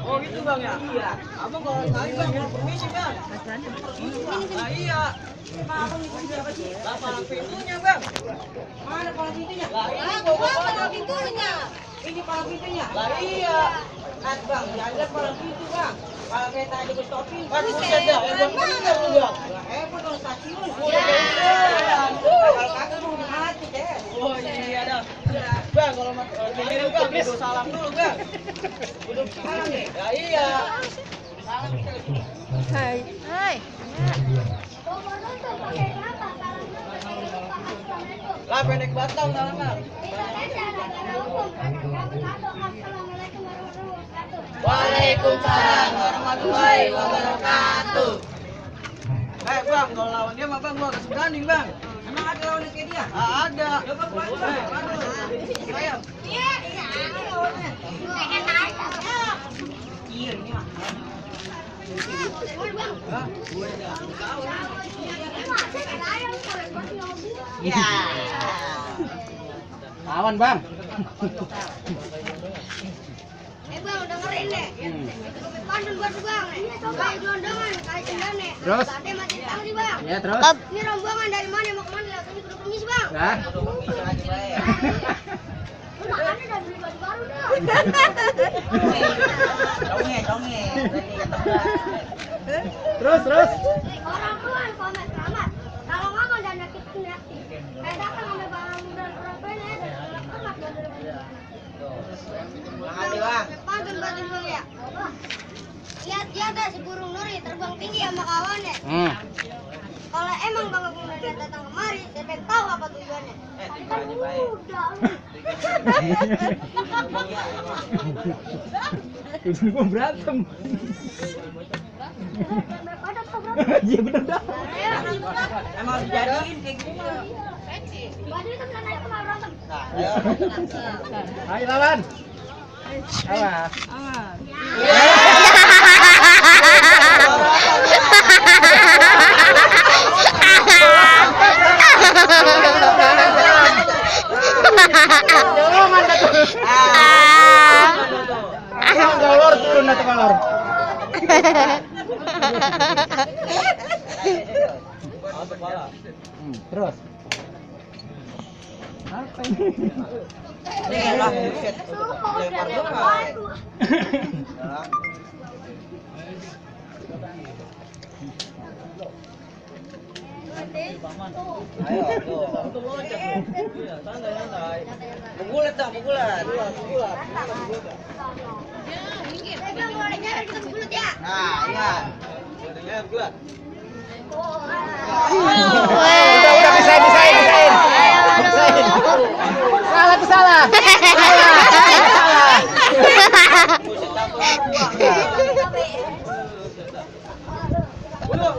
Oh gitu bang ya? Iya. Abang kalau kali bang, mau permisi bang. Nah iya. Lah palang pintunya bang. Mana palang pintunya? Lah ini bawa Palang pintunya. Ini palang pintunya. Lah iya. Bang, jangan palang pintu bang. Kalau kereta aja gue stopin. Kan buset dah, bang bener lu bang. Hebat kalau stasiun. Kalau kagak mau mati deh. Oh iya dah. Bang kalau dulu bang, kudu salam dulu bang. Kudu salam nih. Ya iya. Salam kita lagi. Hai. Hai. Lah pendek batang salam bang. Waalaikumsalam warahmatullahi wabarakatuh. Bang, kalau lawan dia mah bang, gua agak berani bang. Emang ada lawan kayak dia? Ada. Sayang. Iya, lawannya. Iya, ini mah. Ya. Lawan bang. Bang, dengerin deh. Pantun buat bang, kayak gelondongan, kayak cendane. Terus? Tadi mati tahu sih bang. Ya terus. Ini rombongan dari mana mau kemana? Lihat ini kudu permisi bang. Hah? Makannya udah beli baju baru dah. Dongeng. Terus. Orang tua yang komen selamat. Kalau ngomong dan nyakitin hati. Kayak datang sama bang dan orang tuanya dan selamat dari Makasih bang. pantun bang ya. Lihat si burung nuri terbang tinggi sama kawannya. Kalau emang bang Agung udah datang kemari, saya pengen tahu apa tujuannya. Kan udah. Itu gua berantem. Ada tuh berapa? Iya bener dah. Emang harus dijadiin kayak gini mah. Baju itu kan aja kemana berantem. Ayo lawan. Awas. Kolor turun atau kolor? Terus. Apa ini? Nih lah, buset. Lempar doang. Ayo, tuh. Bugulat dong, bugulat. Bang, mau ada nyari kita bulat ya. Nah, iya. Bulat. Udah Bisain. Salah.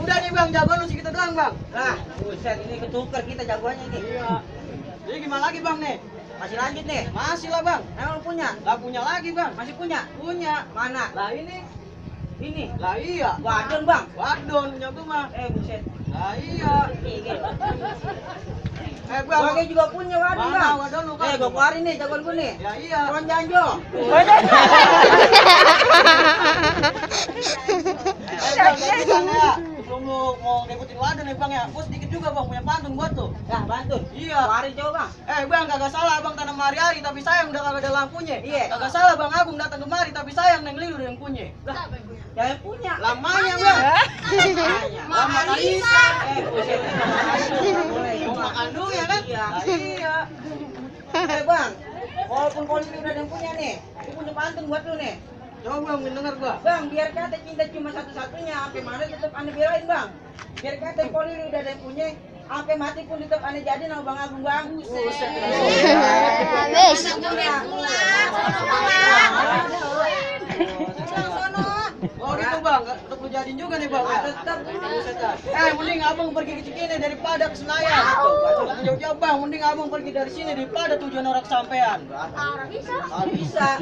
Udah nih bang, jagoan lu segitu doang bang. Lah, buset ini ketukar kita jagoannya ini. Iya. Jadi gimana lagi bang nih? Masih lanjut nih. Masih lah bang. Emang lu punya? Lah punya lagi bang. Masih punya? Punya. Mana? Lah ini. Ini. Lah iya. Wadon, Bang. Wadon punya gua mah. Buset. Lah iya. Gua Bang. kayak juga punya wadon, Mana Bang. wadon lu kan? Gua keluarin nih jagoan gua nih. Ya iya. Tuan Janjo. Bang, ya. Sebelum lu mau ngikutin wadon nih bang ya, gua sedikit juga bang punya pantun buat tuh. Nah, bantun. Iya. Keluarin coba, Bang. Bang, kagak salah bang tanam hari-hari tapi sayang udah kagak ada lampunya. Iya. Kagak salah bang Agung datang kemari tapi sayang Neng Lilu yang punya. Lah, jangan punya. Lamanya bang. Lama Kalisa. Buset. Mau makan dulu ya kan? Iya. Nah, iya. Bang. Walaupun kau ini udah ada yang punya nih, gua punya pantun buat lu nih. Coba bang, mendengar gua. Bang, biar kata cinta cuma satu-satunya, sampai mana tetap aneh belain, Bang. Biar kata kau ini udah ada yang punya, sampai mati pun tetap aneh jadi nama Bang Agung, Bang. Habis. Oh gitu bang, untuk lu jadiin juga nih bang. Tetap. Mending abang pergi ke Cikini daripada ke Senayan. Jauh-jauh bang, mending abang pergi dari sini daripada tujuan orang sampean. Bisa. Bisa.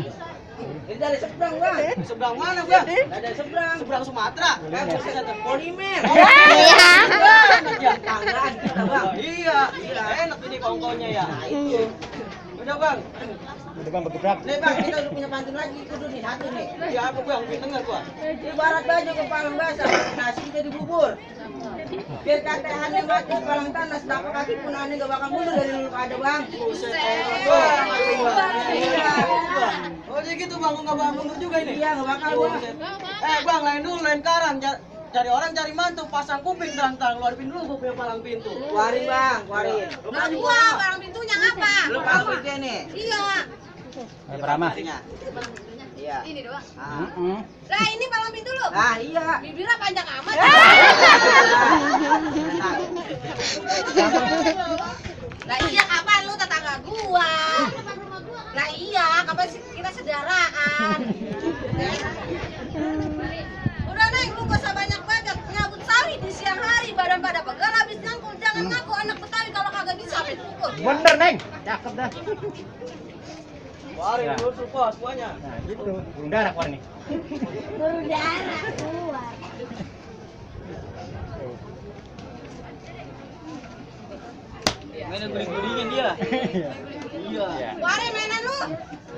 Ini dari seberang, Bang. Seberang mana bang? Dari seberang. Seberang Sumatera. Kan bisa satu polimer. Enak ya? Tanggaan kita, Bang. Iya, enak ini kongkonya ya. Nah, itu. Udah bang. Udah bang bergerak. Nih bang, kita udah punya pantun lagi kudu nih, satu nih. Ya apa bang? Dengar gua. Ibarat baju kepalang basah, nasi jadi bubur. Biar katehannya mati kepalang tanah, setapak kaki pun aneh gak bakal mundur dari lu ada bang. Oh jadi gitu bang, nggak bakal mundur juga ini? Iya, gak bakal gua. Bang, lain dulu, lain karang. Cari orang, cari mantu, pasang kuping terang-terang, luarin dulu gua punya palang pintu. Keluarin bang, keluarin. Nah, gua palang pintunya ngapa? Lu palang pintunya nih. Iya. Berama. Iya. Ini doang. Ah. Lah ini palang pintu lu. Ah, iya. Bibirnya panjang amat. Lah iya kapan lu tetangga gua? Lah iya, kapan sih kita saudaraan? Udah Neng, lu gak usah banyak bacot. Nyabut sari di siang hari, badan pada pegal habis nyangkul. Jangan ngaku anak Betawi kalau kagak bisa sampai pukul. Bener neng. Cakep dah. Keluarin dulu semua, semuanya. Nah gitu. Burung darah keluar nih. Berdarah keluar. Mainan guling-gulingin dia. Iya. Keluarin mainan lu.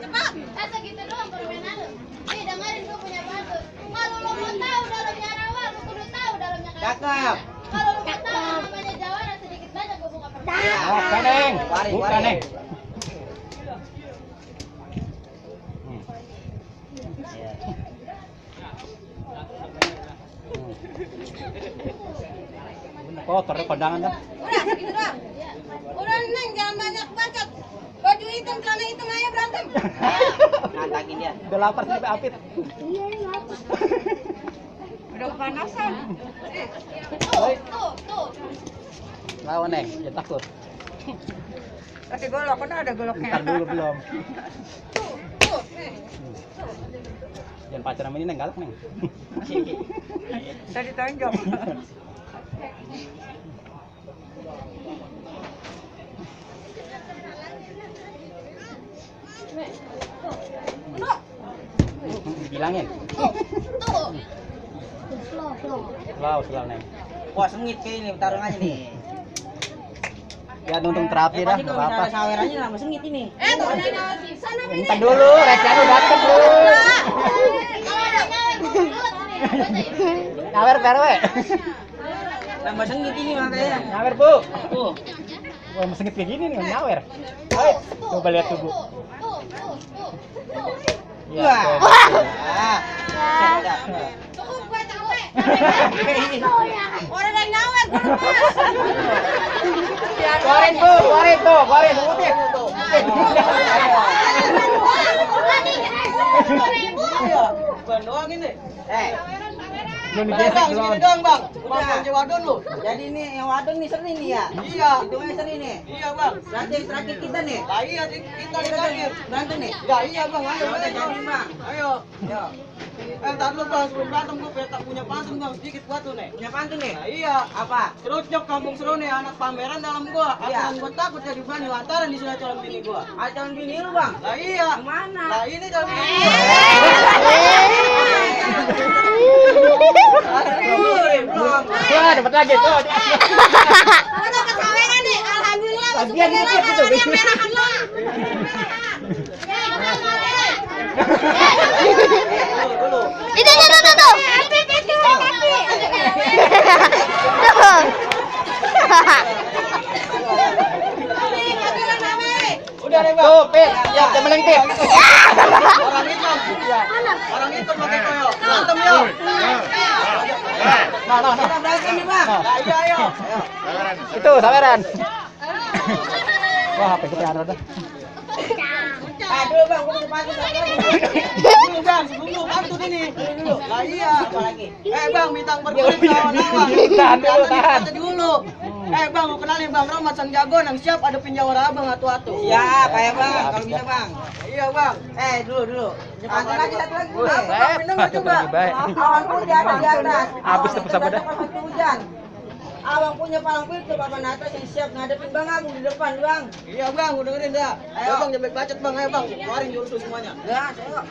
Cepat. Segitu doang permainan lu. Nih dengerin gua punya pantun. Kalau lu mau tahu dalamnya rawa, lu kudu tahu dalamnya kayak. Cakep. Kalau lu mau tahu namanya jawara sedikit banyak gua buka pertanyaan. Bukan neng. Keluarin, Bukan keluarin. neng. Kotor deh kondangan dah. Udah segitu doang. Udah Neng, jangan banyak bacot. Baju hitam, celana hitam aja berantem. Nantangin dia. Udah lapar sampai apit. Udah kepanasan. Tuh. Lawan neng, jangan takut. Kasih golok, kan ada goloknya. Ntar dulu belum. Tuh. Jangan pacaran sama ini neng, galak neng. Tadi tonjok. Bilangin. Tuh. Slow neng. Wah, sengit kayak ini tarungannya nih. Ya untung terapi dah, Pasti nggak kalau apa-apa. misalnya sawerannya lama sengit ini. Tuh nanya sana ini. Ntar dulu, Recian udah dateng dulu. Kalau ada ngawet nih. Nyawer perwe. Lama sengit ini makanya. Nyawer bu. Tuh. Wah, sengit kayak gini nih, nyawer. Ayo, coba lihat tuh bu. Tuh. Iya. Wah. tuh. Ah. Sudah. Cukup gue capek. Orang yang ngawet gue lepas. Keluarin bu, keluarin putih. Iya, bukan doang ini. Belum Bang, digesek belum. segini doang bang. Udah. Bang, wadon lu. Jadi ini yang wadon nih sering nih ya. Iya. Hitungnya sering nih. Iya bang. Berarti yang terakhir kita nih. Lah iya, kita terakhir. Berantem nih. Ya iya bang, ayo. Ya udah jadi bang. Ayo. Yo. Ntar dulu bang, sebelum berantem gue tak punya pantun bang, sedikit buat tuh nih. Punya pantun nih. Nah iya. Apa? Serocok kampung seru nih, anak pameran dalam gua. Iya. Aturan gua takut jadi berani lantaran disuruh calon bini gua. Ada calon bini lu bang. Lah iya. Kemana? Lah ini calon bini. Belum. Wah, dapat lagi tuh. Udah kesaweran nih. Alhamdulillah. Bagian dikit gitu. Yang merahan lo. Dulu. Itu. Udah deh bang. Tuh, Pit. Ya, jangan melengkit. Orang hitam. Orang hitam pakai koyo. Berantem yuk. Nah. Kita berantem nih bang. Lah iya ayo. Itu, saweran. Wah, HP gue ada dah. Aduh bang, gua punya pantun satu lagi. Dulu bang, sebelum lu pantun ini. Dulu. Lah iya. Apa lagi? Bang, bintang berkulit kawan-kawan. Tahan dulu, tahan. Dulu. Bang, mau kenalin Bang Romat sang jago yang siap adepin jawara abang atu-atu. Ya, kayak bang, kalau bisa bang. Iya bang. Dulu. Pantun lagi satu lagi. Pantun lagi baik. Awan putih ada di atas. Habis tepus apa dah? Pasti hujan. Abang punya palang pintu papan atas yang siap ngadepin Bang Agung di depan bang. Iya bang, udah dengerin dah. Ayo bang, jangan bacot bang, ayo bang. Keluarin jurus lu semuanya. Ya, ayo.